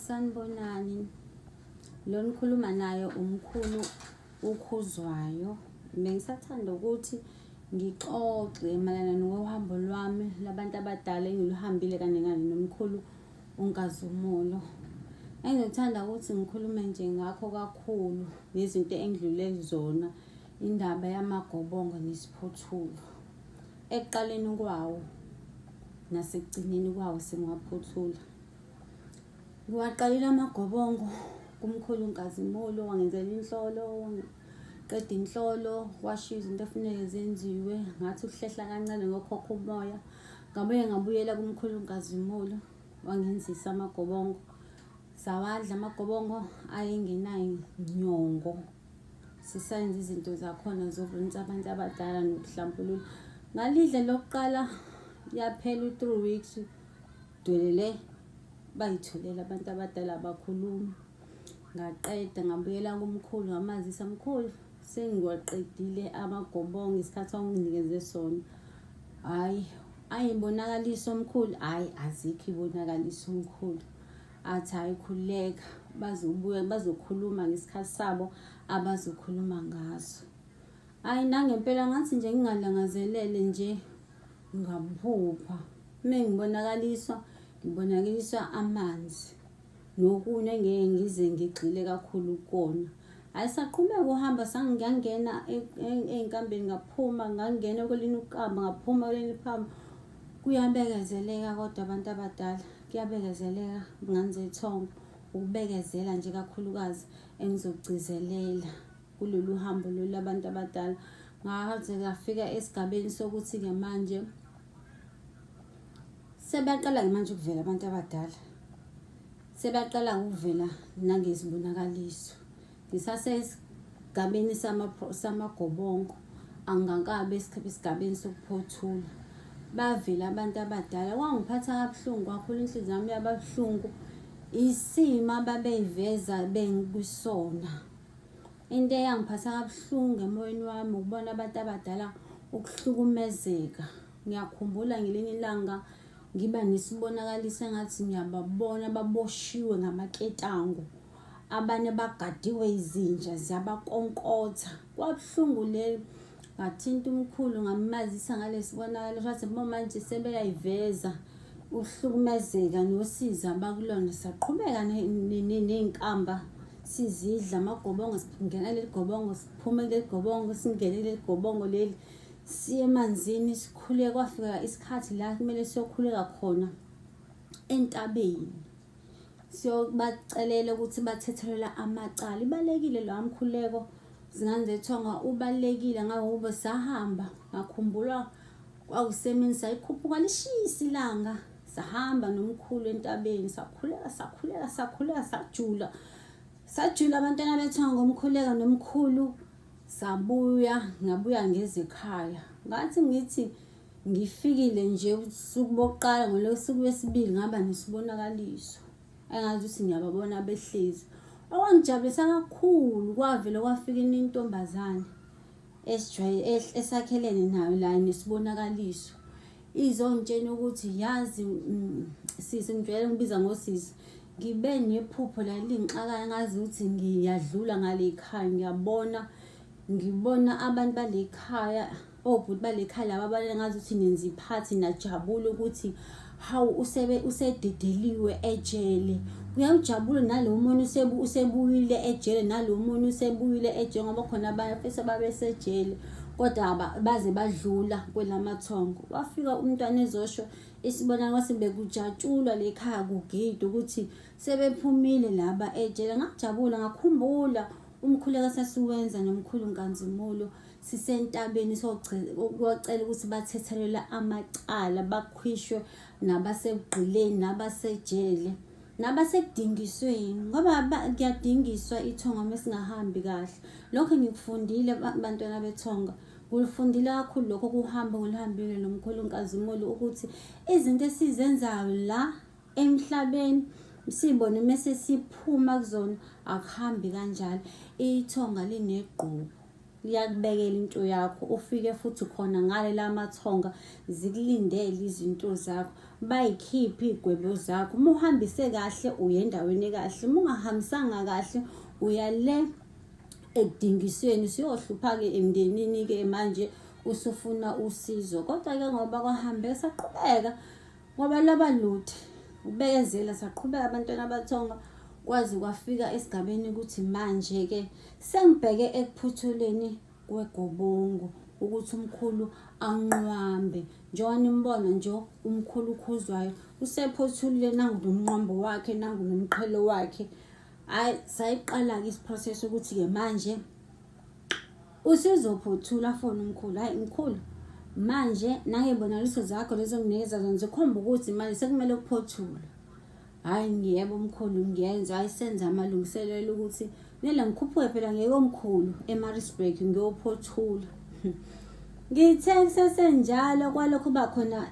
Sanibonani. Lo nikhuluma naye umkhulu uKhuzwayo. Bengisathanda ukuthi ngixoxe mayelana nohambo lwami labantu abadala engiluhambile kanye kanye nomkhulu uNkazumulo. Engithanda ukuthi ngikhulume nje ngakho kakhulu nezinto engidlule kuzona, indaba yamagobongo nesiphothulo. Ekuqaleni kwawo nasekugcineni kwawo sengiwaphothula. Ngiwaqalile amagobongo kumkhulu Nkazimulo wangenzela inhlolo, qeda inhlolo washiya izinto efuneke zenziwe ngathi ukuhlehla kancane ngokhokha umoya. Ngabuye ngabuyela kumkhulu Nkazimulo wangenzisa amagobongo. Sawadla amagobongo ayengenayo nyongo. Sisayenza izinto zakhona zokurinsa abantu abadala nokuhlambulula. Ngalidla lokuqala yaphela u-three weeks dwelele bayitholela abantu abadala abakhulumi. Ngaqeda ngabuyela kumkhulu ngamazisa mkhulu sengiwaqedile amagobongo isikhathi onginikeze sona. Hhayi ayibonakaliso mkhulu, hhayi azikho ibonakaliso mkhulu. Athi hhayi khululeka bazobuya bazokhuluma ngesikhathi sabo abazokhuluma ngaso. Hhayi nangempela ngathi nje ngingalangazelele nje ngaphupha uma ngibonakaliswa ngibonakaliswa amanzi nokunye engeke ngize ngigxile kakhulu kukona. Hhayi saqhubeka uhamba sangangena ey'nkambeni ngaphuma ngangena kwelinye ukamba ngaphuma kwelinye iphamba. Kuyabekezeleka kodwa abantu abadala kuyabekezeleka ngane zethongo ukubekezela nje kakhulukazi engizokugcizelela kulolu hambo lolu labantu abadala. Ngaze ngafika esigabeni sokuthi-ke manje sebeyaqala-ke manje ukuvela abantu abadala sebeyaqala ukuvela nangezibonakaliso ngisasesigabeni samagobongo angikabi esigabeni sokuphothula bavela abantu abadala kwangiphatha kabuhlungu kakhulu inhliziyo yami yababuhlungu isimo ababeyiveza bengikusona Into eyangiphatha kabuhlungu emoyeni wami ukubona abantu abadala ukuhlukumezeka. Ngiyakhumbula ngelinye ilanga ngiba nesibonakaliso engathi ngiyababona baboshiwe ngamaketango. Abanye bagadiwe izinja ziyabakonkotha. Kwabuhlungu lelo. Ngathinta umkhulu ngamazisa ngalesibonakaliso wathi bo manje sebeyayiveza ukuhlukumezeka nosizi abakulona. Saqhubeka ney'nkamba sizidla amagobongo singena leli gobongo siphume kuleli gobongo singene kuleli gobongo leli siye emanzini sikhuleke kwafika isikhathi la kumele siyokhuleka khona entabeni siyobacelela ukuthi bathethelele amacala ibalekile lo mkhuleko zingane zethonga ubalekile ngakho sahamba ngakhumbula Kwakusemini sayikhuphuka lishisa ilanga sahamba nomkhulu entabeni sakhuleka sakhuleka sakhuleka sajula sajula abantwana bethu ngomkhuleka nomkhulu sabuya ngabuya ngezekhaya ngathi ngithi ngifikile nje usuku bokuqala ngolosuku lwesibili ngaba nesibonakaliso engazi ukuthi ngiyababona behlezi okwangijabulisa kakhulu kwavele kwafika intombazane esakhelene nayo la nesibonakaliso izongitshena ukuthi yazi sisi ngijwayele ngibiza ngosisi ngibe nephupho la lingixakayo ngazi ukuthi ngiyadlula ngale khaya ngiyabona ngibona abantu bale khaya obhuti bale khaya laba abanye ngazi ukuthi nenza iphathi najabula ukuthi hawu usebe usededeliwe ejele uyawujabula nalo munye usebuyile ejele nalo munye usebuyile ejele ngoba khona abanye fisa babesejele kodwa baze badlula kwelamathongo wafika umntwana ezosho isibona kwase bekujatshulwa lekhaya kugida ukuthi sebephumile laba ejele ngajabula ngakhumbula umkhuleko sasiwenza nomkhulu Nkanzimulo sisentabeni socela ukuthi bathethelelwe amacala bakhwishwe nabasebugqileni nabasejele nabasekudingisweni ngoba kuyadingiswa ithonga uma singahambi kahle lokho ngikufundile bantwana bethonga ngilufundile kakhulu lokho kuhamba ngoluhambile nomkhulu Nkazimulo ukuthi izinto esizenzayo la emhlabeni sibone mese siphuma kuzona akuhambi kanjalo ithonga linegqubu liyakubekela into yakho ufike futhi khona ngale lamathonga zikulindele izinto zakho. Bayikhiphe iy'gwebo zakho. Uma uhambise kahle uya endaweni ekahle, uma ungahambisanga kahle uya le ekudingisweni, usuyohlupha-ke emndenini-ke manje usufuna usizo. Kodwa-ke ngoba kwahambe saqhubeka ngoba lwaba lude ubekezela, saqhubeka abantwana abathonga kwaze kwafika esigabeni ukuthi manje-ke sengibheke ekuphuthuleni kwegobongo ukuthi umkhulu anqwambe. Njengoba nimbona nje umkhulu uKhuzwayo usephothulile, nangu nomnqwambo wakhe, nangu nomqhele wakhe. Hhayi, sayiqala-ke isiprocess ukuthi-ke manje usuzophothula afone umkhulu. Hhayi mkhulu, manje nangey'bonakaliso zakho lezo onginikeza zona zikhomba ukuthi manje sekumele kuphothulwe. Hhayi ngiyebo mkhulu ngiyenza, hhayi senza amalungiselelo ukuthi kumele ngikhuphuke phela ngiye komkhulu eMaritzburg ngiyophothula. Ngithe kusesenjalo kwalokhu kuba khona.